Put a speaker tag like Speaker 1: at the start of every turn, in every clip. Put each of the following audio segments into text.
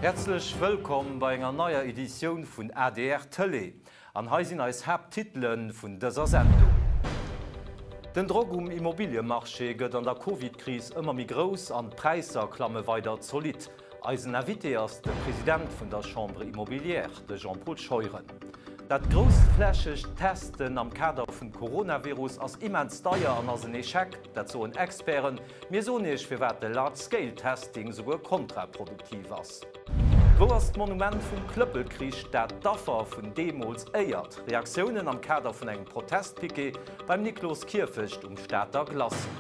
Speaker 1: Häerzlech wëllkomm bei enger neier Editioun vun adr Tëlee. An hei sinn eis Haapttitele vun dëser Sendung. Den Drock um Immobiliemarché gëtt an der Covid-Kris ëmmer méi grouss an d'Präisser klamme weider zolidd. Eisen Invité ass de President vun der Chambre Immobilière, de Jean-Paul Scheuren. Dat groussflächegt Testen am Kader vum Coronavirus ass immens deier an ass en Echec, dat soen Experten. Mir soen Iech firwat de Large Scale Testing souguer kontraproduktiv ass. Wou ass d'Monument vum Klëppelkrich, dat d'Affer vun deemools éiert? Reaktiounen am Kader vun engem Protestpiquet beim Niklos-Kierfecht um Stater Glacis.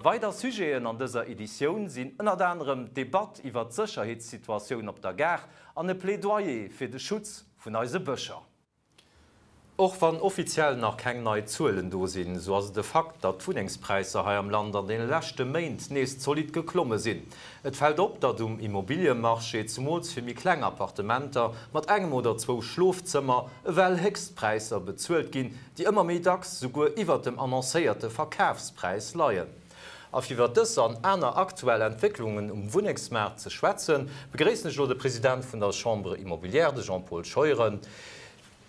Speaker 1: Weider Sujeten an dëser Editioun sinn ënnert anerem d'Debatt iwwer d'Sécherheetssituatioun op der Gare an e Plädoyer fir de Schutz vun eise Bëscher. Och wann offiziell nach keng nei Zuelen do sinn, sou ass et e Fakt, datt d'Wunnengspräisser hei am Land an deene leschte Méint nees zolidd geklomme sinn. Et fält op, datt um Immobiliemarché, zemools fir méi kleng Appartementer mat engem oder zwou Schlofzëmmer, ewell Héchstpräisser bezuelt ginn, déi ëmmer méi dacks souguer iwwert dem annoncéierte Verkafspräis leien. A fir iwwer dës an aner aktuell Entwécklungen um Wunnengsmaart ze schwätzen, begréissen ech elo de President vun der Chambre Immobilière, de Jean-Paul Scheuren.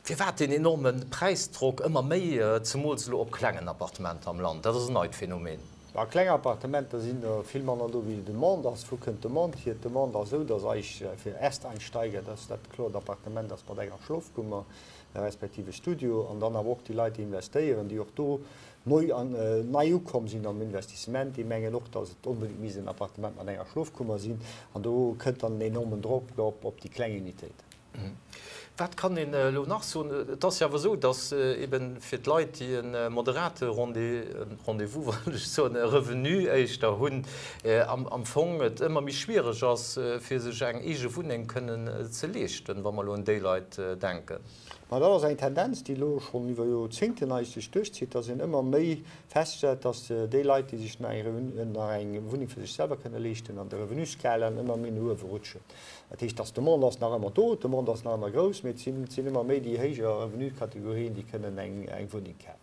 Speaker 1: Firwat deen enorme Präisdrock ëmmer méi, zemools elo op klengen Appartementer am Land? Dat ass en neit Phänomen.
Speaker 2: Ma kleng Appartementer sinn der vill manner do wéi Demande ass. Wou kënnt d'Demande hier? D'Demande ass esou, datt eigentlech fir Ersteinsteiger, datt dat kloer d'Appartement ass mat enger Schlofkummer, respektiv e Studio, an dann awer och déi Leit, déi investéieren, déi och do nei an nei ukomm sinn am Investissement, déi mengen och, datt et onbedéngt misst en Appartement mat enger Schlofkummer sinn. An do kënnt dann en enormen Drock op op déi kleng Unitéiten.
Speaker 1: Wat kann een elo nach soen? Et ass jo awer esou, datt eben fir d'Leit, déi e moderate Rendez-vous, wollt ech soen, e Revenu éischter hunn, am Fong et ëmmer méi schwiereg ass, fir sech eng eege Wunneng kënnen ze leeschten, wa mer elo un déi Leit denken.
Speaker 2: Ma dat ass eng Tendenz, déi elo schonn iwwer Joerzéngten eigentlech sech duerchzitt, dass een ëmmer méi feststellt, dass déi Leit, déi sech nach eng Wunneng fir sech selwer kënne leeschten, an der Revenuskala ëmmer méi no uewe rutschen. Dat heescht, dass d'Demande ass nach ëmmer do, d'Demande ass nach ëmmer grouss, mee et sinn ëmmer méi déi héijer Revenuskategorien, déi kënnen eng Wunneng kafen.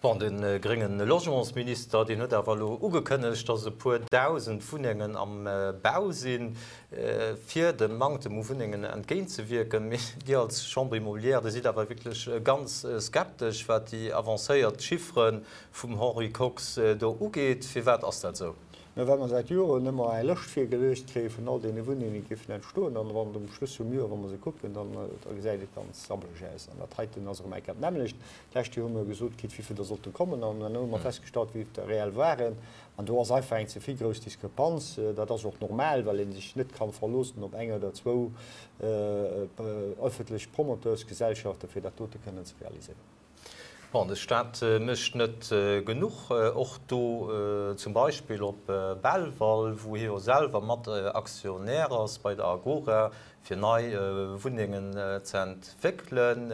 Speaker 1: Bon, de grénge Logementsminister, deen huet awer elo ugekënnegt, datt e puer 1.000 Wunnengen am Bau sinn, fir dem Manktem u Wunnengen entgéintzewierken. Mee Dir als Chambre immobilière, Dir sidd awer wierklech ganz skeptesch, wat déi avancéiert Chiffere vum Henri Kox do ugeet. Firwat ass dat esou?
Speaker 2: Mä well mer säit Joren ëmmer eng Lëscht virgeluecht kréie vun all deene Wunnengen, déi géifen entstoen, an wann um Schluss vum Joer, wa mer se kucken, dann da gesäit et ganz sabbelech aus. An dat heiten ass erëm eng Kéier d'nämmlecht. D'lescht Joer hu mer gesot kritt, wéi vill der sollte kommen, an herno hu mer festgestallt, wéi vill der reell waren. An do ass einfach eng ze vill grouss Diskrepanz. Dat ass och normal, well ee sech net ka verloossen op eng oder zwou öffentlech Promoteursgesellschaften, fir dat dote kënnen ze realiséieren.
Speaker 1: Bon, de Staat mécht net genuch, och do zum Beispill op Belval, wou hie jo selwer mat Aktionär ass bei der Agora, fir nei Wunnengen ze entwéckelen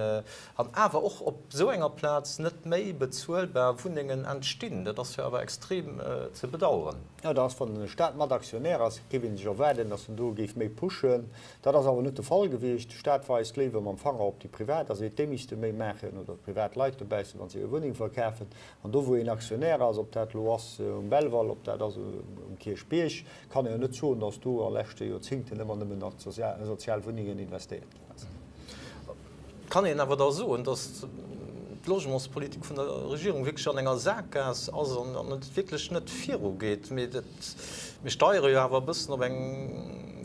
Speaker 1: an awer och op esou enger Plaz net méi bezuelbar Wunnengen entstinn. Dat ass jo awer extrem ze bedauern.
Speaker 2: Jo, dat ass, wann de Staat mat Aktionär ass, géif ee sech erwaarden, datt en do géif méi pushen. Dat ass awer net de Fall gewiescht. De Staat weist léiwer mam Fanger op déi Privat a seet, déi misste méi maachen oder d'privat Leit dobaussen, wa se hir Wunneng verkafen. An do, wou een Aktionär ass, ob dat elo ass um Belval, ob dat ass um Kierchbierg, Kann ee jo net soen, datt do a leschte Joerzingten ëmmer nëmmen a sozial Wunnengen investéiert ginn ass.
Speaker 1: Kann een awer da soen, datt d'Logementspolitik vun der Regierung wierklech an enger Sakgaass ass an et wierklech net virugeet? Mee dat, mir steiere jo awer e bëssen op eng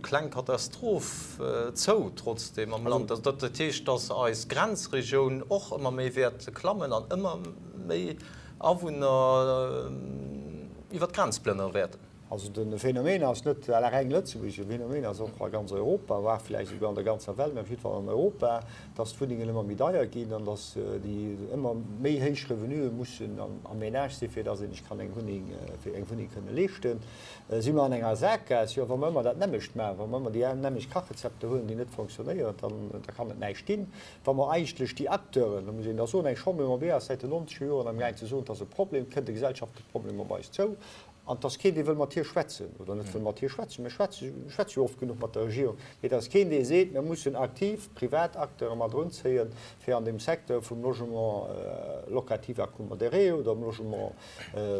Speaker 1: kleng Katastroph zou trotzdeem am Land. Dat heescht, datt eis Grenzregioun och ëmmer méi wäert klammen an ëmmer méi Awunner iwwer d'Grenz plënnere wäerten.
Speaker 2: Also de Phänomen ass net à la reng Lëtzebuerg, de Phänomen ass och a ganz Europa, voire vläicht esouguer an der ganzer Welt, mä op jiddwer Fall an Europa, dass d'Wunnengen ëmmer méi deier ginn an dass déi ëmmer méi héich Revenuen mussen am Ménage sinn, fir dass een sech kann eng Wunneng, fir eng Wunneng kënne leeschten. Si mer an enger Sakgaass? Jo, wa mer ëmmer dat nämmlecht maachen, wa mer ëmmer déi nämmlecht Kachrezepter huelen, déi net fonctionnéieren, dann da kann et näischt ginn. Wa mer eigentlech déi Acteuren, da muss een da soen, eng Chambre immobilière ass säit den nonzeger Joren amgaang ze soen, et ass e Problem, et kënnt e gesellschaftleche Problem op eis zou. An et ass keen, dee wëll mat hir schwätzen oder net wëll mat hir schwätzen. Mir schwätze schwätze jo oft genuch mat der Regierung, mee et ass keen, dee seet, mir mussen aktiv privat Acteure mat erunzéien, fir an deem Secteur vum Logement locatif à coût modéré oder dem Logement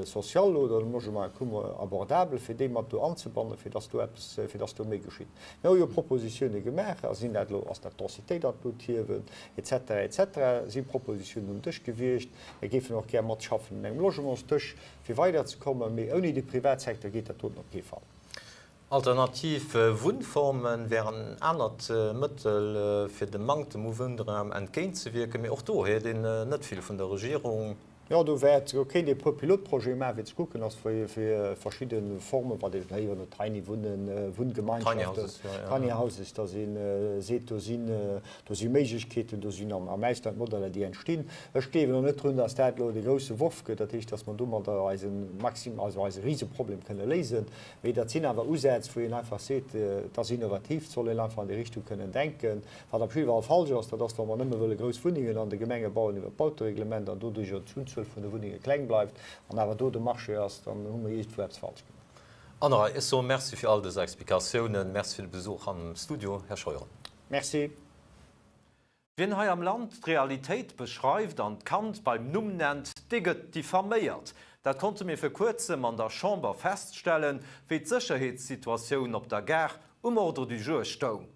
Speaker 2: social oder dem Logement à coût abordable, fir déi mat do anzebannen, fir dass do eppes, fir dass do méi geschitt. Mir hu jo Propositione gemaach, a sinn dat elo, ass dat d'Densitéit an d'Lut hiewen, et cetera, et cetera, si Propositiounen um Dësch gewiescht. Mir géifen och gär matschaffen un engem Logementsdësch, fir weider ze kommen, mee ouni de Privatsecteur geet dat doten op kee Fall.
Speaker 1: Alternativ Wunnformen wären en anert Mëttel, fir dem Manktem u Wunnraum entgéintzewierken, mee och do héiert een net vill vun der Regierung.
Speaker 2: Jo, do wäert, do kéint ee puer Pilotprojete maachen, fir ze kucken, ass fir verschidde Formen, wat een héieren huet, Tiny Wunnen, Wunngemeinschaften, Tiny Houses, datt ee seet, do sinn, Do si Méiglechkeeten, do sinn am Ausland Modeller, déi entstinn. Ech gleewen och net drun, dass dat elo de grousse Worf gëtt, dat heescht, dass mer domadder eise Maxim, also eise Riseproblem kënne léisen. Mee dat sinn awer Usätz, wou een einfach seet, et ass innovativ, et soll een einfach an déi Richtung kënnen denken. Wat op jidde Fall falsch ass, dat ass, wa mer nëmme wëlle grouss Wunnengen an de Gemenge bauen iwwer d'Bautereglement an doduerjer d'Unzuel vun de Wunnenge kleng bleift an awer do de Marché ass, dann hu mer iergendwou eppes falsch gemaach.
Speaker 1: An der Rei. Ech soe Merci fir all dës Explikatiounen. Merci fir de Besuch am Studio, Här Scheuren.
Speaker 2: Merci.
Speaker 1: Wien hei am Land d'Realitéit beschreift an d'Kand beim Numm nennt, dee gëtt diffaméiert. Dat konnte mir vir kuerzem an der Chamber feststellen, wéi d'Sécherheetssituatioun op der Gare um Ordre du jour stoung.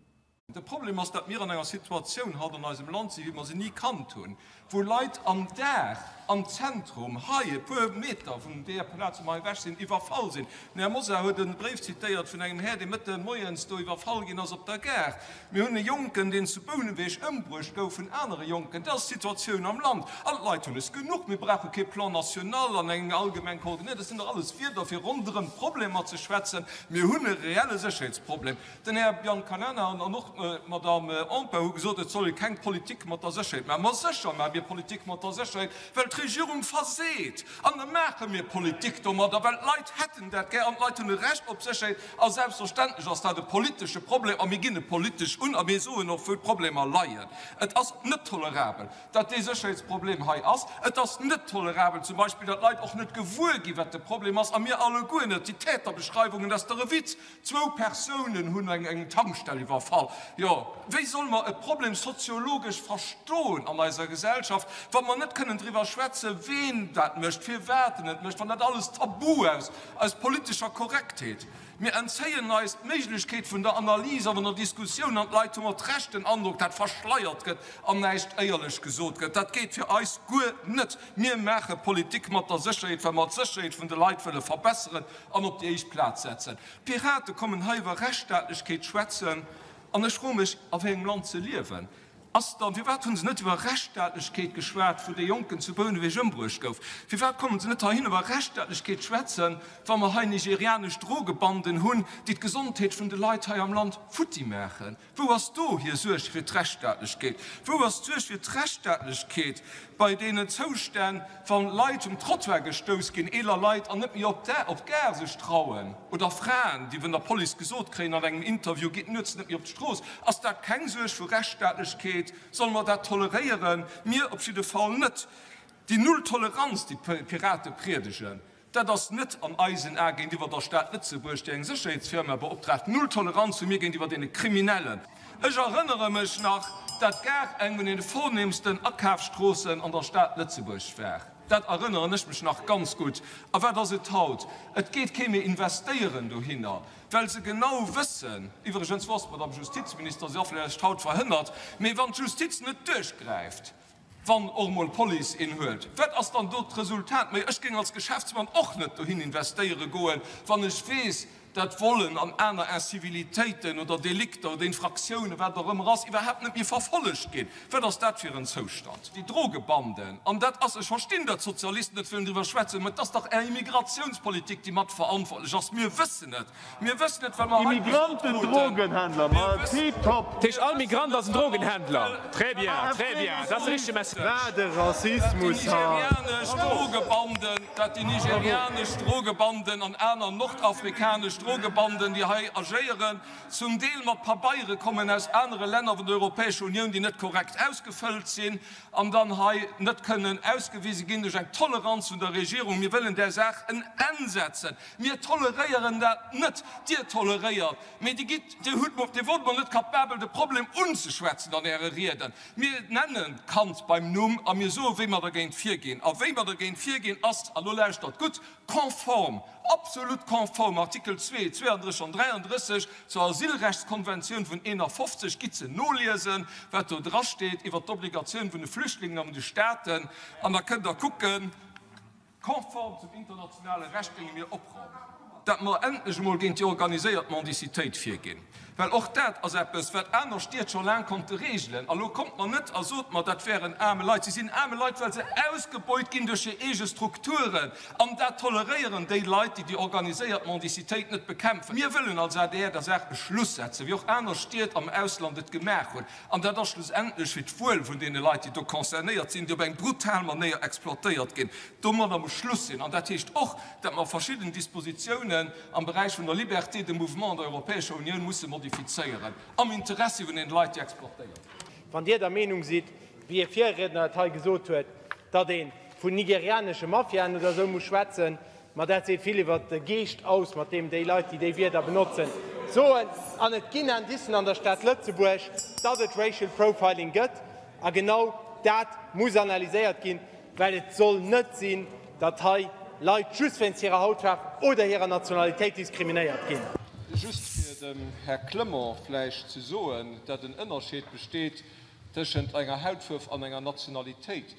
Speaker 3: De Problem ass, datt mir an enger Situatioun haut an eisem Land sinn, wéi mer se ni kannt hunn, wou Leit am Dag am Zentrum, hei e puer Meter vun deeër Plaz, wou mer hei ewech sinn, iwwerfall sinn. Den Här Mosar huet e Bréif zitéiert vun engem Här, dee Mëtte moies do iwwerfall ginn ass op der Gare. Mir hunn e Jonken, deen zu Bouneweg ëmbruecht gouf vun anere Jonken. Dat ass d'Situatioun am Land. An d'Leit hunn es genuch. Mir brauche kee Plan national an eng allgemeng Koordiniert. Dat sinn dach alles Wierder, fir ronderëm d'Problemer ze schwätzen. Mir hunn e reelle Sécherheetsproblem. Den Här Biancalana an och d'Madame Empain hu gesot, et soll ee keng Politik mat der Sécherheet maachen. Ma sécher maache mir Politik mat der Sécherheet, well d'Regierung verseet. An da maache mir Politik domadder, well d'Leit hätten dat gär an d'Leit hunn e Recht op Sécherheet. A selbstverständlech ass dat e politesche Problem a mir ginn e politesch un a mir soen och, wou d'Problemer leien. Et ass net tolerabel, datt dee Sécherheetsproblem hei ass. Et ass net tolerabel zum Beispill, datt d'Leit och net gewuer ginn, wat de Problem ass, a mir alleguer net. Déi Täterbeschreiwungen, dat ass dach e Witz. Zwou Persounen hunn eng Tankstell iwwerfall. Jo, wéi solle mer e Problem soziologesch verstoen an eiser Gesellschaft, wa mer net kënnen driwwer schwätzen, ween dat mécht, firwat en et mécht, wann dat alles tabu ass aus politescher Korrektheet? Mir entzéien eis d'Méiglechkeet vun der Analys a vun der Diskussioun an d'Leit hu mat Recht den Androck, dat verschleiert gëtt an näischt éierlech gesot gëtt. Dat geet fir eis guer net. Mir maache Politik mat der Sécherheet, well mer d'Sécherheet vun de Leit wëlle verbesseren an op déi éischt Plaz setzen. D'Pirate kommen hei iwwer Rechtsstaatlechkeet schwätzen an ech froe mech, a wéi engem Land se liewen. Ass dann, firwat hu se net iwwer Rechtsstaatlechkeet geschwat, wou dee Jonken zu Bouneweg ëmbruecht gouf? Firwat kommen se net heihin iwwer Rechtsstaatlechkeet schwätzen, wa mer hei nigerianesch Drogebanden hunn, déi d'Gesondheet vun de Leit hei am Land futti maachen? Wou ass do hir Suerg fir d'Rechtsstaatlechkeet? Wou ass d'Suerg fir d'Rechtsstaatlechkeet bei deenen Zoustänn, wa Leit um Trottoir gestouss ginn, eeler Leit, an net méi op d'Gare sech trauen, oder Fraen, déi vun der Police gesot kréien an engem Interview, Gitt nuets net méi op d'Strooss? Ass dat keng Suerg vu Rechtsstaatlechkeet? Solle mer dat toleréieren? Mir op jidde Fall net. Déi Null-Toleranz, déi d'Pirate priedegen, Dat ass net an eisen Ae géintiwwer der Stad Lëtzebuerg, déi eng Sécherheetsfirma beoptraagt. Null Toleranz hu mir géintiwwer deene Kriminellen. Ech erënnere mech nach, dat d'Gare eng vun deene vornehmsten Akafsstroossen an der Stad Lëtzebuerg war. Dat erënneren ech mech nach ganz gutt. A wat ass et haut? Et geet kee méi investéieren dohinner, well se genau wëssen, iwwregens, wou ass d'Madame Justizminister, si ass vläicht haut verhënnert, mee wann d'Justiz net duerchgräift, Wann och emol d'Police een huet, wat ass dann do d'Resultat? Mä ech géing als Geschäftsmann och net dohin investéiere goen, wann ech weess, dat Vollen an aner Incivilitéiten oder Delikter oder Infraktiounen, wat et och ëmmer ass, iwwerhaapt net méi verfollegt ginn. Wat ass dat fir en Zoustand? Déi Drogebanden, an dat ass, ech verstinn, datt d'Sozialisten net wëllen driwwer schwätzen, mä et ass dach Är Immigratiounspolitik, déi mat verantwortlech ass. Mir wëssen et. Mir wëssen et, well mer hei gesot
Speaker 4: kruten. Immigranten-Drogenhändler, ma tiptop! Dat heescht, all Migrant ass en Drogenhändler? Très bien, très bien, dat ass de richtege Message. Wat e
Speaker 3: Rassismus, ha! Dat déi nigerianesch Drogebanden, dat déi nigerianesch Drogebanden an aner nordafrikanesch. Drogebanden, déi hei agéieren, zum Deel mat Pabeiere kommen aus anere Länner vun der Europäescher Unioun, déi net korrekt ausgefëllt sinn an dann hei net kënnen ausgewise ginn duerch eng Toleranz vun der Regierung. Mir wëllen där Saach en Enn setzen. Mir toleréieren dat net. Dir toleréiert, mee Dir gitt, Dir hutt, Dir wort mol net capabel, de Problem unzeschwätzen an Äre Rieden. Mir nennen d'Kand beim Numm a mir soe wéi mer dergéint virginn. A wéi mer dergéint virginn ass, a lo lauschtert gutt, konform, absolut konform, Artikel 2, 32 an 33 zur Asylrechtskonventioun vun 51, gitt se noliesen, wat do drasteet iwwert d'Obligatioun vun de Flüchtlingen a vun de Staaten, an da kënnt Der kucken, Konform zum internationale Recht géinge mir opraumen, dat mer endlech emol géint déi organiséiert Mendicitéit virginn, well och dat ass eppes, wat aner Stied scho laang konnte regelen. A lo kommt mer net a sot mer, dat wären aarme Leit. Si sinn aarme Leit, well se ausgebeut ginn duerch hir eege Strukturen. An dat toleréieren déi Leit, déi déi organiséiert Mendicitéit net bekämpfen. Mir wëllen als adr der Saach e Schluss setzen, wéi och aner Stied am Ausland et gemaach hunn. An dat ass schlussendlech fir d'Wuel vun deene Leit, déi do concernéiert sinn, déi op eng brutal Manéier exploitéiert ginn. Domadder muss Schluss sinn. An dat heescht och, datt mer verschidden Dispositiounen am Beräich vun der Liberté de mouvement an der Europäescher Unioun musse modifizéieren, am Interessi vun deene Leit, déi exploitéiert ginn.
Speaker 5: Wann Dir der Meenung sidd, wéi e Virriedner et hei gesot huet, datt ee vun nigerianesche Mafiaen oder esou muss schwätzen, Ma dat seet vill iwwert de Geescht aus, mat deem déi Leit, déi déi Wierder benotzen, soen. An et ginn Indicen an der Stad Lëtzebuerg, datt et Racial Profiling gëtt. A genau dat muss analyséiert ginn, well et soll net sinn, datt hei Leit just wéinst hirer Hautfaarf oder hirer Nationalitéit diskriminéiert ginn.
Speaker 3: Just fir dem Här Clement vläicht ze soen, datt en Ënnerscheed besteet tëschent enger Hautfuerf an enger Nationalitéit.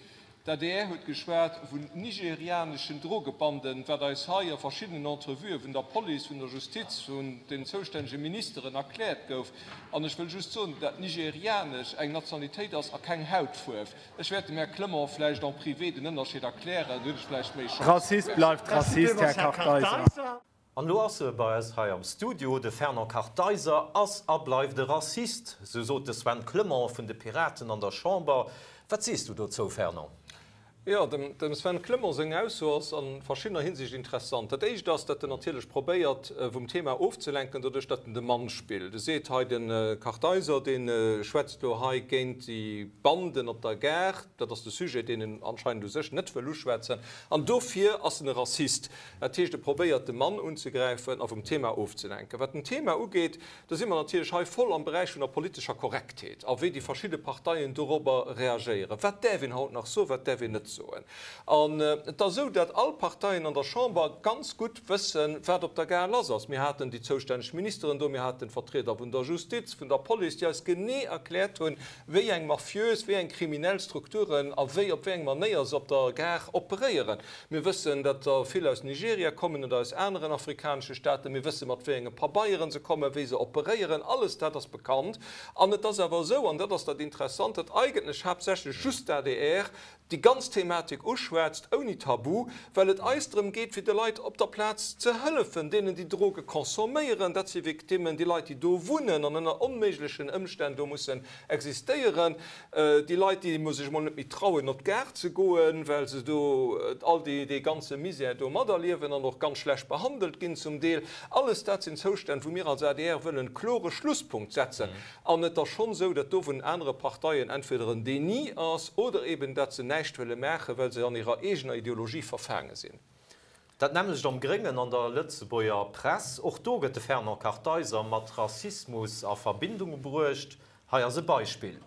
Speaker 3: D'adr huet geschwat vun nigerianeschen Drogebanden, wat eis hei a verschiddenen Entrevuë vun der Police, vun der Justiz, vun den zoustännege Ministeren erkläert gouf. An ech wëll just soen, dat nigerianesch eng Nationalitéit ass a keng Hautfuerf. Ech wäert dem Här Clement vläicht en privé den Ënnerscheed erklären, do hunn ech vläicht méi Chance.
Speaker 5: Rassist bleift Rassist, Här Kartheiser.
Speaker 1: An elo ass e bei eis hei am Studio. De Fernand Kartheiser ass a bleift e Rassist, sou sot de Sven Clement vun de Piraten an der Chamber. Wat sees du dozou, Fernand?
Speaker 3: Jo, dem Sven Clement seng Ausso ass a verschiddener Hinsicht interessant. Dat éischt ass, datt en natierlech probéiert, vum Thema ofzelenken, doduerch datt en de Mann spillt. E seet hei, de Kartheiser, dee schwätzt elo hei géint déi Banden op der Gare. Dat ass de Sujet, deen en anscheinend u sech net wëll uschwätzen. An dofir ass en e Rassist. Dat heescht, e probéiert de Mann unzegräifen a vum Thema ofzelenken. Wat den Thema ugeet, do si mer natierlech hei voll am Beräich vun der politescher Korrektheet a wéi déi verschidde Parteien dorobber reagéieren. Wat däerf een haut nach soen, wat däerf een net soen? An et ass esou, datt all Parteien an der Chamber ganz gutt wëssen, wat op der Gare lass ass. Mir haten déi zoustänneg Ministeren do, mir haten d'Vertrieder vun der Justiz, vun der Police, déi eis genee erkläert hunn, wéi eng mafiös, wéi eng kriminell Strukturen a wéi op wéi eng Manéier se op der Gare operéieren. Mir wëssen, datt der vill aus Nigeria kommen oder aus aneren afrikanesche Staaten. Mir wësse mat wéi enge Pabeieren se kommen, wéi se operéieren. Alles dat ass bekannt. An et ass awer esou, an dat ass dat Interessant, datt eigentlech haaptsächlech just d'ADR déi ganz Thematik uschwätzt, ouni Tabu, well et eis drëm geet, fir de Leit op der Plaz ze hëllefen, deenen, déi Droge consomméieren, dat si Victimmen, déi Leit, déi do wunnen an ënner onméiglechen Ëmstänn do mussen existéieren, Déi Leit, déi sech emol net méi trauen, op d'Gare ze goen, well se do all dee ganze Misär do materliewen an och ganz schlecht behandelt ginn zum Deel. Alles dat sinn Zoustänn, wou mir als adr wëllen e klore Schlusspunkt setzen. An et ass schonn esou, datt do vun anere Parteien entweder en Déni ass oder eben datt se näischt wëlle maachen, well se an hirer eegener Ideologie verfaange sinn.
Speaker 1: Dat nämmlecht am Gréngen an der Lëtzebuerger Press. Och do gëtt de Fernand Kartheiser mat Rassismus a Verbindung bruecht. Hei ass e Beispill,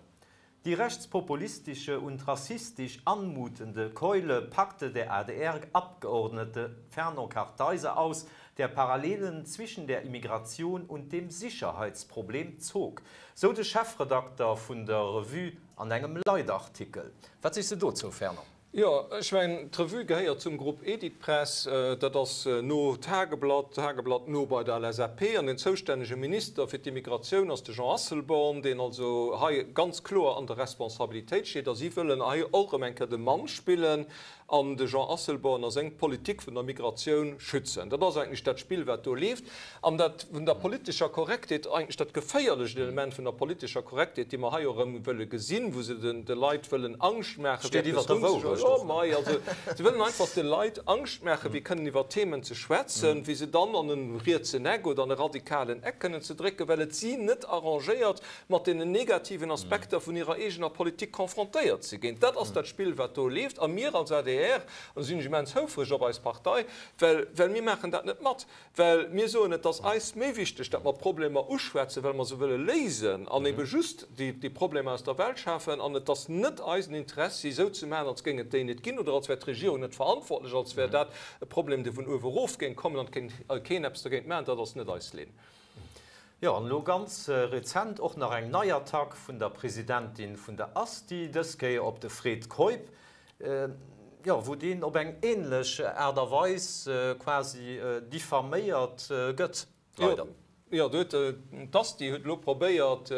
Speaker 1: Die rechtspopulistische und rassistisch anmutende Keule packte der ADR-Abgeordnete Fernand Kartheiser aus, der Parallelen zwischen der Immigration und dem Sicherheitsproblem zog, sou de Chefredakter vun der Revue an engem Leitartikel. Wat sees de dozou, Fernand?
Speaker 3: Jo, ech mengen, d'Revue gehéiert zum Grupp Editpress. Dat ass no Tageblatt, Tageblatt no bei der LSAP. An den zoustännege Minister fir d'Immigratioun ass de Jean Asselborn, deen also hei ganz kloer an der Responsabilitéit steet. A si wëllen hei och erëm eng Kéier de Mann spillen an de Jean Asselborn a seng Politik vun der Migratioun schützen. Dat ass eigentlech dat Spill, wat do leeft. An dat vun der politescher Korrektheet, eigentlech dat geféierlecht Element vun der politescher Korrektheet, déi mer hei och erëm wëlle gesinn, wou se de Leit wëllen Angscht maachen,
Speaker 1: fir
Speaker 3: eppes
Speaker 1: Steet iwwer der Wourecht.
Speaker 3: Jo, mei, also se wëllen einfach de Leit Angscht maachen, fir kënnen iwwer Themen ze schwätzen, fir se dann an e rietsen Eck oder an e radikalen Eck kënnen ze drécken, well et si net arrangéiert, mat deenen negativen Aspekter vun hirer eegener Politik confrontéiert ze ginn. Dat ass dat Spill, wat do leeft. A mir als adr, an do sinn ech immens houfreg op eis Partei, well, well mir maachen dat net mat. Well mir soen, et ass eis méi wichteg, datt mer Problemer uschwätzen, well mer se wëlle léisen an ebe just déi Problemer aus der Welt schafen. An et ass net eisen Interessi, esou ze maachen, als géing et déi net ginn oder als wär d'Regierung net verantwortlech, als wär dat e Problem, dee vun uewe erof géing kommen an et kéint keen eppes dergéint maachen. Dat ass net eis Linn.
Speaker 1: Jo, an elo ganz rezent och nach eng nei Attack vun der Presidentin vun der Asti, dës Kéier op de Fred Keup. Jo, wou deen op eng ähnlech Aart a Weis quasi diffaméiert gëtt, leider.
Speaker 3: Jo, do huet d'Asti huet elo probéiert,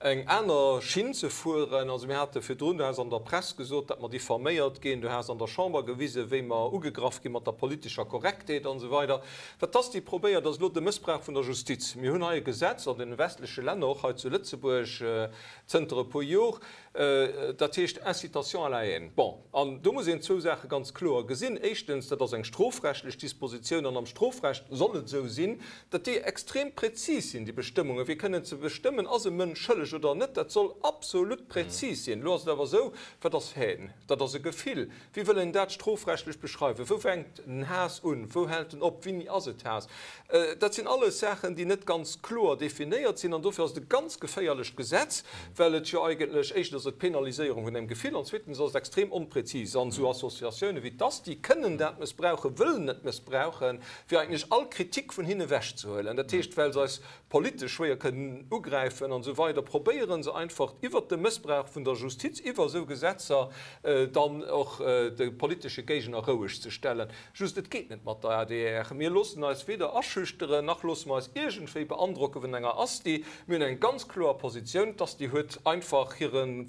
Speaker 3: eng aner Schinn ze fueren. Also mir hate virdrun, du has an der Press gesot, datt mer diffaméiert ginn, du has an der Chamber gewisen, wéi mer ugegraff gi mat der politescher Korrektheet an esou weider. Wat d'Asti probéiert, ass elo de Mëssbrauch vun der Justiz. Mir hunn hei e Gesetz an deene westleche Länner, och hei zu Lëtzebuerg zënter e puer Jor, Dat heescht Incitation à la haine. Bon, an do muss een zwou Saache ganz kloer gesinn. Éischtens, dat ass eng strofrechtlech Dispositioun, an am Strofrecht soll et esou sinn, datt déi extrem prezis sinn, déi Bestëmmungen, fir kënnen ze bestëmmen, ass e Mënsch schëlleg oder net. Dat soll absolut prezis sinn. Elo ass et awer esou, Wat ass Haine? Dat ass e Gefill. Wéi wëll een dat strofrechtlech beschreiwen? Wou fänkt den Haass un? Wou hält en op? Wéini ass et Haass? Dat sinn alles Saachen, déi net ganz kloer definéiert sinn. An dofir ass et e ganz geféierlecht Gesetz, well et jo eigentlech, éischtens ass et d'Penaliséierung vun engem Gefill an zweetens ass et extrem onprezis. An esou Associatioune wéi d'ASTI kënnen dat mëssbrauchen, wëllen et mëssbrauchen, fir eigentlech all Kritik vun hinne ewechzehuelen. Dat heescht, well se eis politesch schwéier kënnen ugräifen an esou weider, probéiere se einfach iwwert de Mëssbrauch vun der Justiz, iwwer esou Gesetzer dann och de politesche Géigner roueg ze stellen. Just, et geet net mat der adr. Mir loossen eis weder aschüchteren, nach loosse mer eis iergendwéi beandrocke vun enger Asti. Mir hunn eng ganz kloer Positioun. D'Asti huet einfach hiren,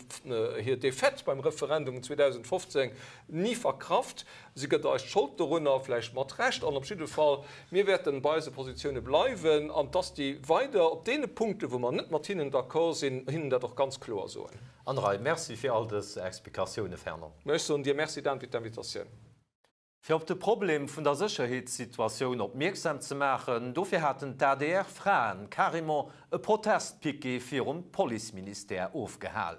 Speaker 3: hir Défaite beim Referendum 2015 ni verkraft. Si gëtt eis d'Schold dorunner, vläicht mat Recht. An op jidde Fall, mir wäerten bei eise Positioune bleiwen an d'Asti weider op deene Punkten, wou mer net mat hinnen d'accord sinn, hinnen dat och ganz kloer soen.
Speaker 1: An Rei. Merci fir all dës Explikatioune, Fernand.
Speaker 3: Mä ech soen dir Merci, Dan, fir d'Invitatioun.
Speaker 1: Fir op de Problem vun der Sécherheetssituatioun opmierksam ze maachen, dofir haten d'ADR-Fraen carrément e Protestpiquet virum Policeministère ofgehal.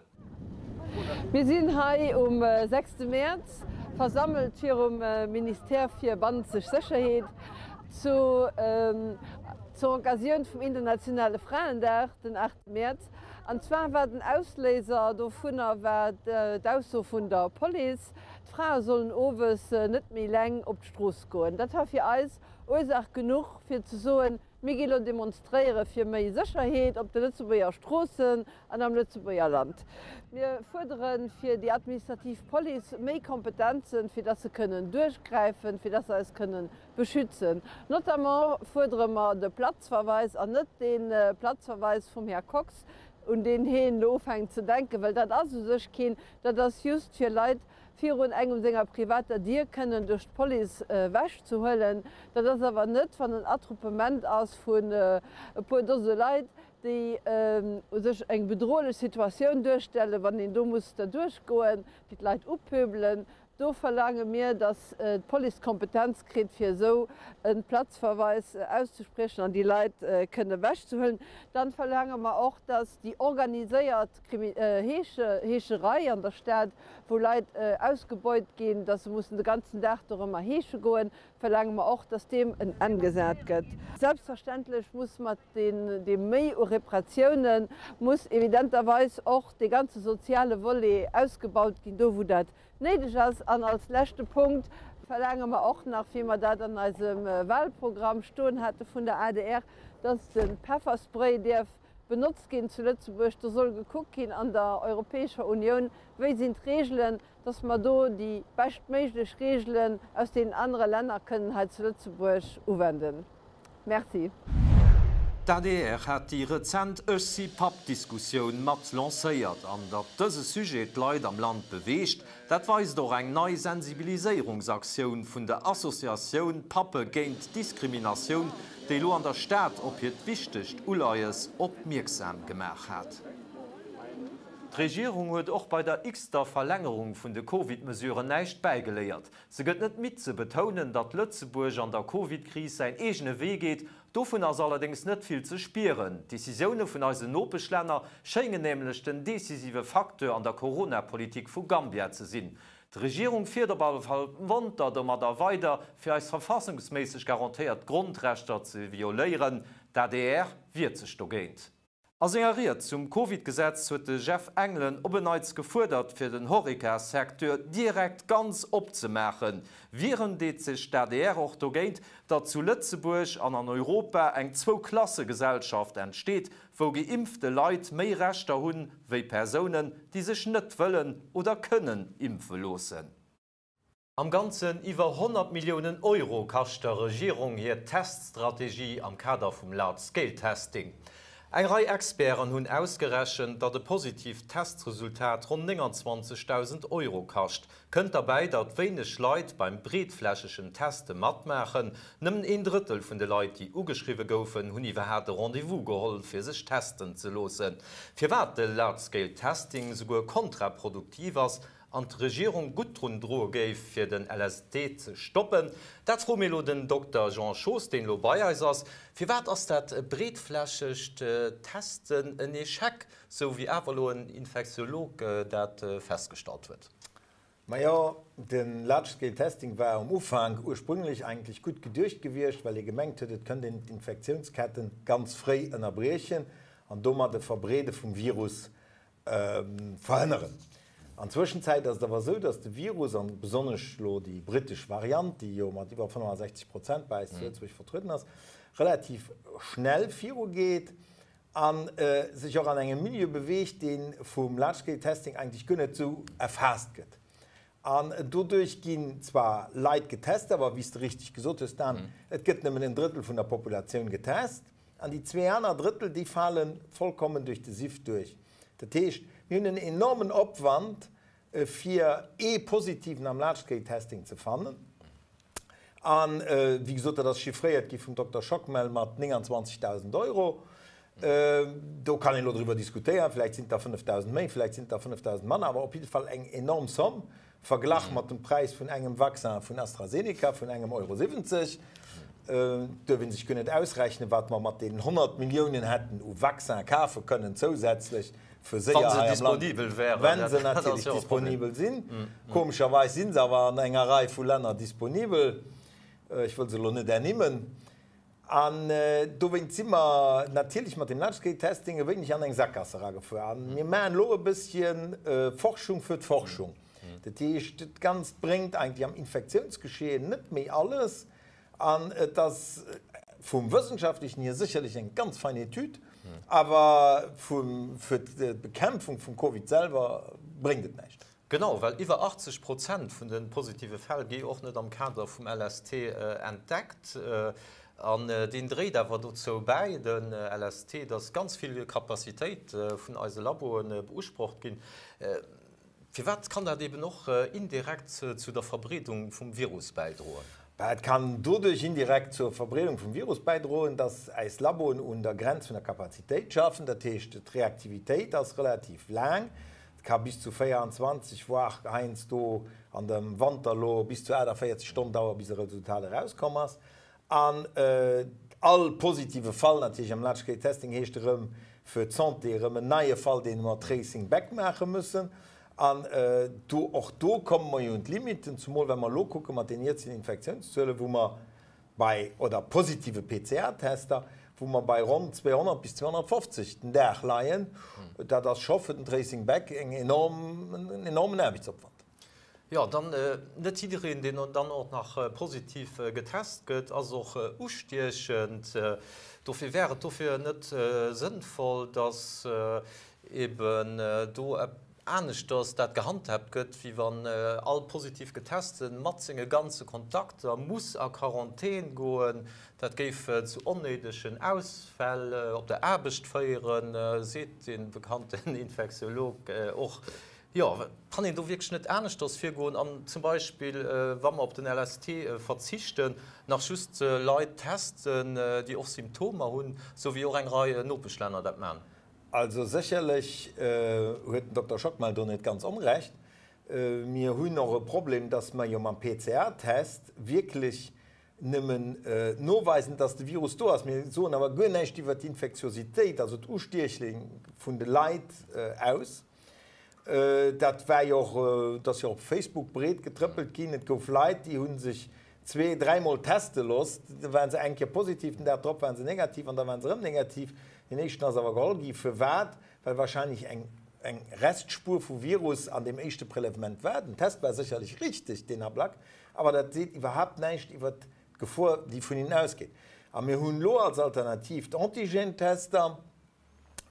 Speaker 6: Mir sinn hei um sechste Mäerz versammelt virum Ministère fir bannenzeg Sécherheet zu zur Occasioun vum internationale Fraendag, den aachte Mäerz. An zwar war den Ausléiser dovunner war d'Ausso vun der Police, d'Frae sollen owes net méi eleng op d'Strooss goen. Dat war fir eis Ursaach genuch fir ze soen, Mir gi lo demonstréiere fir méi Sécherheet op de Lëtzebuerger Stroossen an am Lëtzebuerger Land. Mir fuerdere fir déi administrativ Police méi Kompetenzen, fir dass se kënnen duerchgräifen, fir dass se eis kënne beschützen. Notamment fuerdere mer de Platzverweis an net dee Platzverweis vum Här Kox, un deen heen elo ufänkt ze denken, well dat ass u sech keen, dat ass just fir Leit, virun engem senger privater Dier kënnen duerch d'Police ewech ze huelen. Dat ass awer net, wann en Attroupement ass vun e puer Dose Leit, déi u sech eng bedrohlech Situatioun duerstellen, wann een do muss derduerch goen, déi d'Leit upöbelen. Do verlaange mir, datt d'Police d'Kompetenz kritt, fir esou e Platzverweis auszespriechen an déi Leit kënnen ewechzehuelen. Dann verlaange mer och, datt déi organiséiert Heescherei an der Stad, wou Leit ausgebeut ginn, dass se mussen de ganzen Dag dorëmmer heesche goen, verlaange mer och, dass deem en Enn gesat gëtt. Selbstverständlech muss mat deem Méi u Repressiounen, muss evidenterweis och dee ganze soziale Volet ausgebaut ginn, do wou dat néideg ass. An als leschte Punkt verlaange mer och nach, wéi mer dat an eisem Wahlprogramm stoen hate vun der adr, dass de Pefferspray dierf benotzt ginn zu Lëtzebuerg. Do soll gekuckt ginn an der Europäescher Unioun, wéi sinn d'Regelen, dass mer do déi beschtméiglech Regelen aus deenen anere Länner kënnen hei zu Lëtzebuerg uwenden. Merci.
Speaker 1: D'adr hat déi rezent Ech si Papp-Diskussioun mat lancéiert. An datt dëse Sujet d'Leit am Land beweegt, dat weist och eng nei Sensibiliséierungsaktioun vun der Associatioun Pappe géint Diskriminatioun, déi elo an der Stad op hiert wichtegt Uleies opmierksam gemaach hat. D'Regierung huet och bei der x-ter Verlängerung vun de Covid-Mesuren näischt bäigeléiert. Se gëtt net midd ze betounen, datt Lëtzebuerg an der Covid-Kris säin eegene Wee geet. Dovun ass allerdéngs net vill ze spieren. D'Decisioune vun eisen Nopeschlänner schéngen nämlech den decisive Facteur an der Corona-Politik vu Gambia ze sinn. D'Regierung fiert op alle Fall monter domadder weider, fir eis verfassungsméisseg garantéiert Grondrechter ze violéieren. D'adr wiert sech dogéint. A senger Ried zum Covid-Gesetz huet de Jeff Engelen op en Neits gefuerdert, fir den Horeca-Secteur direkt ganz opzemaachen. Wieren deet sech d'ADR och dogéint, datt zu Lëtzebuerg an an Europa eng Zwou-Klasse-Gesellschaft entsteet, wou geimpfte Leit méi Rechter hunn, wéi Persounen, déi sech net wëllen oder kënnen impfe loossen. Am Ganzen iwwer 100 Milliounen Euro kascht der Regierung hir Teststrategie am Kader vum Large Scale Testing. Eng Rei Experten hunn ausgerechent, datt e positiivt Testresultat ronn 29.000 Euro kascht. Kënnt derbäi, datt wéineg Leit beim breetflächegen Teste matmaachen. Nëmmen een Drëttel vun de Leit, déi ugeschriwwe goufen, hunn iwwerhaat e Rendez-vous geholl, fir sech testen ze loossen. Firwat de Large Scale Testing souguer kontraproduktiv ass, an d'Regierung gutt drun droe géif, fir den LSD ze stoppen? Dat froe mir elo den Dokter Jean Schoos, deen elo bei eis ass. Firwat ass dat breetflächegt Testen en Echec, sou wéi awer elo en Infektiolog dat festgestallt huet?
Speaker 2: Majo, de Large Scale Testing war um Ufank ursprünglech eigentlech gutt geduecht gewiescht, well ee gemengt huet, et kënnt een d'Infektiounsketten ganz fréi ënnerbriechen an domat e Verbreede vum Virus verhënneren. An Zwëschenzäit ass et awer esou, datt de Virus, an besonnesch elo déi brittesch Variant, déi jo mat iwwer 65 Prozent bei eis zu Lëtzebuerg vertrueden ass, relativ schnell virugeet a sech och an engem Milieu beweegt, dee vum Large Scale Testing eigentlech guer net esou erfaasst gëtt. An doduerch ginn zwar Leit getest, awer wéi s de richteg gesot hues, Dan, et gëtt nëmmen en Drëttel vun der Populatioun getest. An déi zwee aner Drëttel, déi fale vollkommen duerch de Sift duerch. Dat heescht, mir hunn en enormen Opwand, fir ee Positiven am Large-Scale-Testing ze fannen. A wéi gesot, dat ass chiffréiert gi vum Dokter Schockmel mat 29.000 Euro. Do kann een elo driwwer diskutéieren, vläicht sinn et der 5.000 méi, vläicht sinn et der 5.000 manner, awer op jidde Fall eng enorm Somm. Verglach mat dem Präis vun engem Vaccin vun AstraZeneca vun engem Euro 70, duerf ee sech guer net ausrechnen, wat mer mat deenen 100 Milliounen hätten u Vaccin kafe kënnen zousätzlech fir séier hei am Land, wa se natierlech disponibel sinn. Komescherweis si se awer an enger Rei vu Länner disponibel, ech wëll se elo net ernimmen. An dowéint si mer natierlech mat deem Large-Scale-Testing e wéineg an eng Sakgass eragefuer. A mir maachen elo e bësschen Forschung fir d'Forschung. Dat heescht, dat Ganzt bréngt eigentlech am Infektiounsgeschehen net méi alles. An et ass vum Wëssenschaftlechen hier sécherlech eng ganz fein Etüd, awer fir d'Bekämpfung vum Covid selwer bréngt et näischt.
Speaker 1: Genau, well iwwer 80 Prozent vun de positive Fäll gi och net am Kader vum LST entdeckt. An deen dréit awer dozou bäi, de LST, datt ganz vill Capacitéit vun eise Laboe beusprocht ginn. Firwat kann dat eben och indirekt zu der Verbreedung vum Virus bäidroen?
Speaker 2: Bah, et kann doduerch indirekt zur Verbreedung vum Virus bäidroen, datt äis Laboen un der Grenz vun der Capacitéit schaffen. Dat heescht, d'Reaktivitéit ass relativ laang. Et ka bis zu 24, voire heiansdo an dem Wanter elo bis zu 48 Stonnen dauere bis e Resultat erauskomm ass. An all positive Fall natierlech am Large Scale Testing heescht erëm fir d'Santé erëm en neie Fall, dee mer Tracing back maache müssen. An do, och do komme mer jo un d'Limiten, zumol wa mer elo kucke mat den jëtzegen Infektiounszuelen, wou mer bei, oder positive PCR-Tester, wou mer bei ronn 200 bis 250 den Dag leien, dat ass scho fir den Tracing back eng enorm, en enormen Aarbechtsopwand.
Speaker 1: Jo, dann net jiddereen, deen dann och nach positiv getest gëtt, ass och ustiechend. Dofir wär et dofir net sënnvoll, dass eben do aneschters dat gehandhaabt gëtt, wéi wann all positiv Getesten mat senge ganze Kontakter muss a Quarantän goen. Dat géif zu onnéidegen Ausfäll op der Aarbecht féieren, seet de bekannten Infektiolog och. Jo, kann een do wierklech net aneschters virgoen an zum Beispill, wa mer op den LST verzichten, nach just Leit testen, déi och Symptomer hunn, sou wéi och eng Rei Nopeschlänner dat man?
Speaker 7: Also sécherlech huet den Dokter Schockmel do net ganz Onrecht. Mir hunn och e Problem, dass mer jo mam PCR-Test wierklech nëmmen noweisen, dass de Virus do ass. Mir soen awer guer näischt iwwert d'Infektiositéit, also d'Ustiechling vun de Leit aus. Dat war jo och, et ass jo och op Facebook breet getrëppelt ginn. Et gouf Leit, déi hu sech zwee-, dräimol teste looss. Da ware se eng Kéier positiv, den Dag drop ware se negativ an da ware se erëm negativ. Deen éischten ass awer geholl gi. Firwat? Well wahrscheinlech eng eng Restspuer vu Virus an deem éischte Prélèvement war. Den Test war sécherlech richteg deen Ablack, awer dat seet iwwerhaapt näischt iwwert d'Gefor, déi vun hinnen ausgeet. A mir hunn elo als Alternativ d'Antigène-Tester.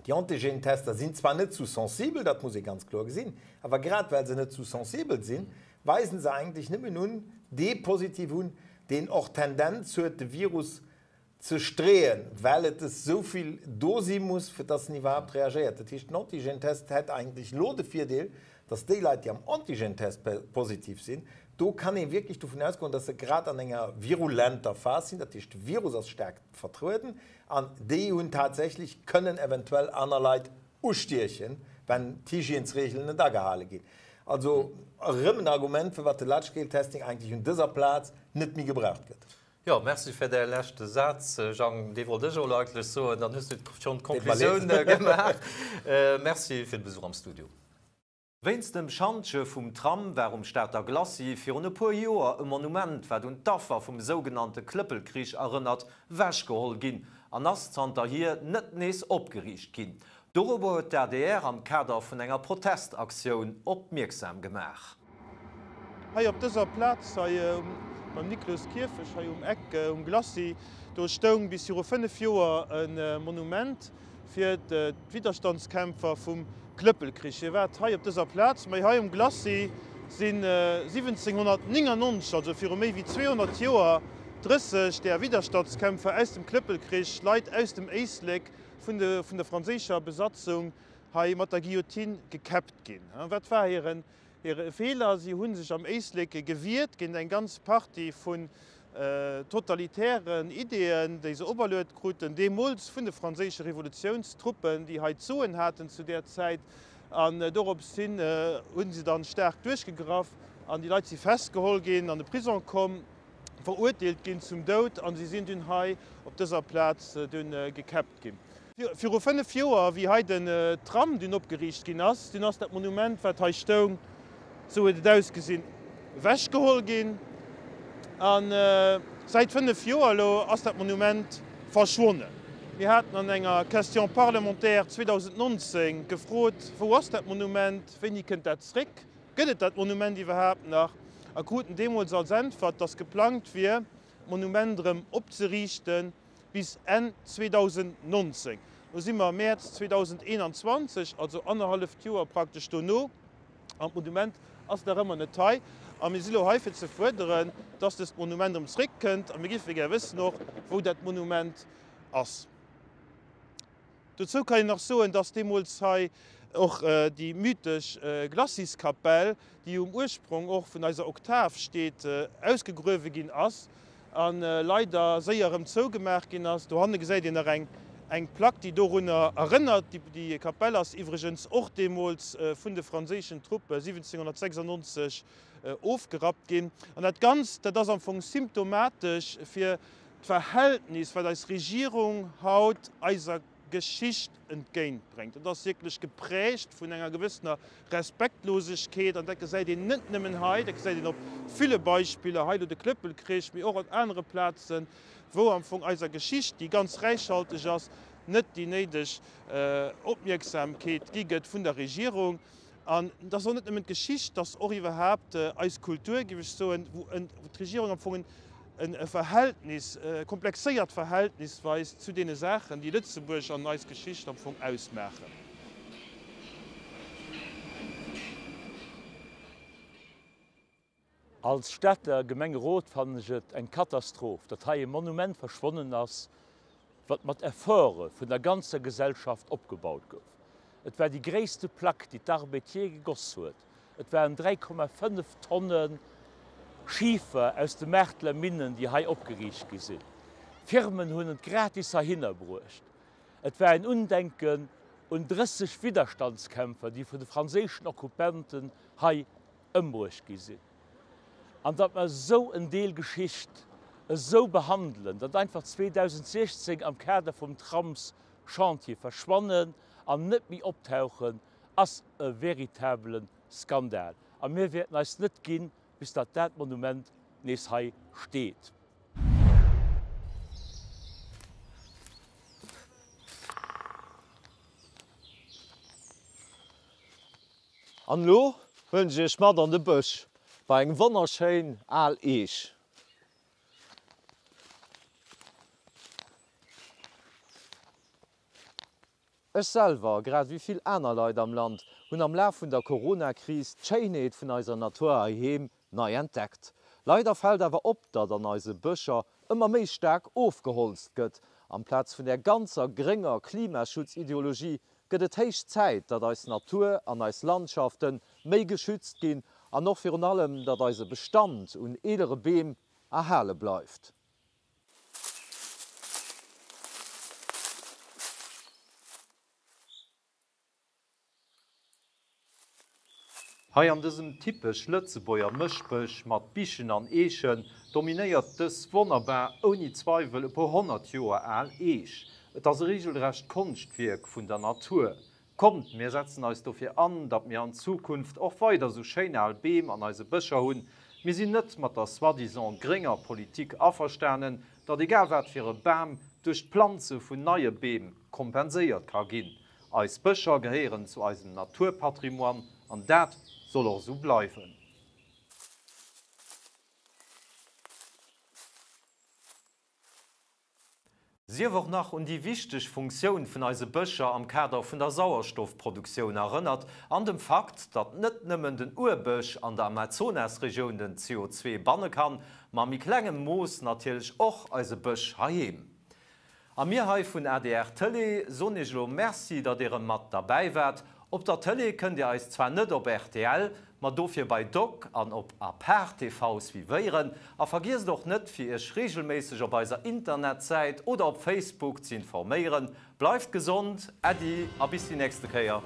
Speaker 7: Déi Antigène-Tester sinn zwar net sou sensibel, dat muss ee ganz kloer gesinn, awer grad well se net sou sensibel sinn, weisen se eigentlech nëmmen un dee positiv un, deen och d'Tendenz huet, de Virus ze streeën, well et es sou vill do si muss, fir dass en iwwerhaapt reagéiert. Dat heescht, den Antigène-Test hätt eigentlech elo de Virdeel, dass déi Leit, déi am Antigène-Test positiv sinn, do kann ee wierklech dovun ausgoen, dass se grad an enger virulenter Phas sinn, dat heescht, de Virus ass staark vertrueden an déi hunn tatsächlech, kënnen eventuell aner Leit ustiechen, wenn d'Hygiènesregeln net agehale ginn. Also erëm en Argument, firwat de Large-Scale-Testing eigentlech un dëser Plaz net méi gebraucht gëtt.
Speaker 1: Jo, merci fir däi leschte Saz, Jang. Dee wollt ech elo eigentlech soen, dann hues du schonn d'Konklusioun gemaach. Merci fir de Besuch am Studio. Wéinst dem Schantje vum Tram war um Stater Glacis virun e puer Joer e Monument, wat un d'Affer vum sougenannte Klëppelkrich erënnert, wechgeholl ginn an ass zanterhier net nees opgeriicht ginn. Dorobber huet d'ADR am Kader vun enger Protestaktioun opmierksam gemaach.
Speaker 8: Hei op dëser Plaz hei beim Nikloskierfecht, hei um Eck um Glacis, do stoung bis viru 5 Joer e Monument fir d'Widderstandskämpfer vum Klëppelkrich. Firwat hei op dëser Plaz? Mä hei um Glacis si 1799, also viru méi wéi 200 Joer, 30 där Widderstandskämpfer aus dem Klëppelkrich, Leit aus dem Éislek, vun der franséischer Besatzung hei mat der Guillotine gekäppt ginn. Wat war hiren Hire Feeler, si hu sech am Éislek gewiert géint eng ganz Partie vun totalitären Ideeën, déi se operluet kruten, deemools vun de franséische Revolutiounstruppen, déi hei d'Soen haten zu där Zäit. An dorops hin hu se dann staark duerchgegraff an déi Leit si festgeholl ginn, an de Prison komm, verurteelt ginn zum Doud an si sinn dunn hei op dëser Plaz dunn gekäppt ginn. Viru 5 Joer, wéi hei den Tram dunn opgeriicht ginn ass, dunn ass dat Monument, wat hei stoung, esou huet et ausgesinn, ewechgeholl ginn. A säit 5 Joer elo ass dat Monument verschwonnen. Mir haten an enger Question parlementaire 2019 gefrot, Wou ass dat Monument? Wéini kënnt dat zréck? Gëtt et dat Monument iwwerhaapt nach? A kruten deemools als Äntwert, datt geplangt wier, d'Monument erëm opzeriichten. bis Enn 2019. Lo si mer Mäerz 2021, also annerhalleft Joer praktesch dono, an d'Monument ass nach ëmmer net hei. A mir si lo hei fir ze fuerderen, dass dëst Monument erëm zréckkënnt a mir géife gär wëssen och, wou dat Monument ass. Dozou kann een nach soen, dass deemools hei och déi mythesch Glaciskapell, déi um Ursprong och vun eiser Oktav steet, ausgegruewe ginn ass a leider séier erëm zougemaach ginn ass. Dohanne gesäit een nach eng Plack, déi dorunner erënnert. Déi Kapell ass iwwregens och deemools vun de franséischen Truppe 1796 ofgerappt ginn. An dat Ganzt, dat ass am Fong symptomatesch fir D'Verhältnis, wat eis Regierung haut eiser Geschicht entgéintbréngt, dat ass wierklech geprägt vun enger gewëssener Respektlosegkeet. An dat gesäit een net nëmmen hei, dat gesäit een op ville Beispiller, hei elo de Klëppelkrich, mee och op anere Plazen, wou am Fong eiser Geschicht, déi ganz räichhalteg ass, net déi néideg Opmierksamkeet gi gëtt vun der Regierung. An et ass och net nëmmen d'Geschicht, et ass och iwwerhaapt eis Kultur, géif ech soen, wou d'Regierung am Fong e Verhältnis, e komplexéiert Verhältnis weist zu deene Saachen, déi Lëtzebuerg an eis Geschicht am Fong ausmaachen.
Speaker 9: Als Stater Gemengerot fannen ech et eng Katastroph, datt hei e Monument verschwonnen ass, wat mat Efforte vun der ganzer Gesellschaft opgebaut gouf. Et war déi gréisste Plack, déi d'Arbed jee gegoss huet. Et waren 3,5 Tonne Schifer aus de Maarteler Minnen, déi hei opgeriicht gi sinn. Firmen hunn et gratis heihinner bruecht. Et war en Undenken. un 30 Widderstandskämpfer, déi vun de franséischen Okkupanten hei ëmbruecht gi sinn. An datt mer esou en Deel Geschicht esou behandelen, datt einfach 2016 am Kader vum Tramschantier verschwannen an net méi optauchen, ass e veritabele Skandal. A mir wäerten eis net ginn, bis datt dat Monument nees hei steet.
Speaker 1: An elo huelen ech iech mat an de Bësch bei eng wonnerschéin al Eech. Ech selwer, grad ewéi vill aner Leit am Land, hunn am Laf vun der Corona-Kris d'Schéinheet vun eiser Natur heiheem nei entdeckt. Leider fält awer op, datt an eise Bëscher ëmmer méi staark ofgeholzt gëtt. Amplaz vun där ganzer grénger Klimaschutzideologie gëtt et héich Zäit, datt eis Natur an eis Landschafte méi geschützt ginn an och virun allem, datt eise Bestand un eelere Beem erhale bleift. Hei an dësem typesch Lëtzebuerger Mëschbësch mat Bichen an Eechen dominéiert dës wonnerbar, ouni Zweiwel e puer 100 Joer al Eech. Et ass e regelrecht Konschtwierk vun der Natur. Kommt, mir setzen eis dofir an, datt mir an Zukunft och weider sou schéin al Beem an eise Bëscher hunn. Mir sinn net mat der soi-disant grénger Politik averstanen, datt egal wat fir e Bam duerch d'Planze vun neie Beem kompenséiert ka ginn. Eis Bëscher gehéieren zu eisem Naturpatrimoine an dat soll och esou bleiwen. Sief och nach un déi wichteg Funktioun vun eise Bëscher am Kader vun der Sauerstoffproduktioun erënnert an dem Fakt, datt net nëmmen den Urbësch an der Amazonasregioun den CO2 banne kann, ma a méi klengem Mooss natierlech och eise Bësch heiheem. A mir hei vun adr Tëlee soen iech elo Merci, datt dir erëm mat derbäi waart. Op der Tëlee kënnt dir eis zwar net op rtl, ma dofir bei Doc an op Apart TV suivéieren. A vergiesst och net, fir iech reegelméisseg op eiser Internetsäit oder op Facebook ze informéieren. Bleift gesond, Äddi a bis déi nächste Kéier.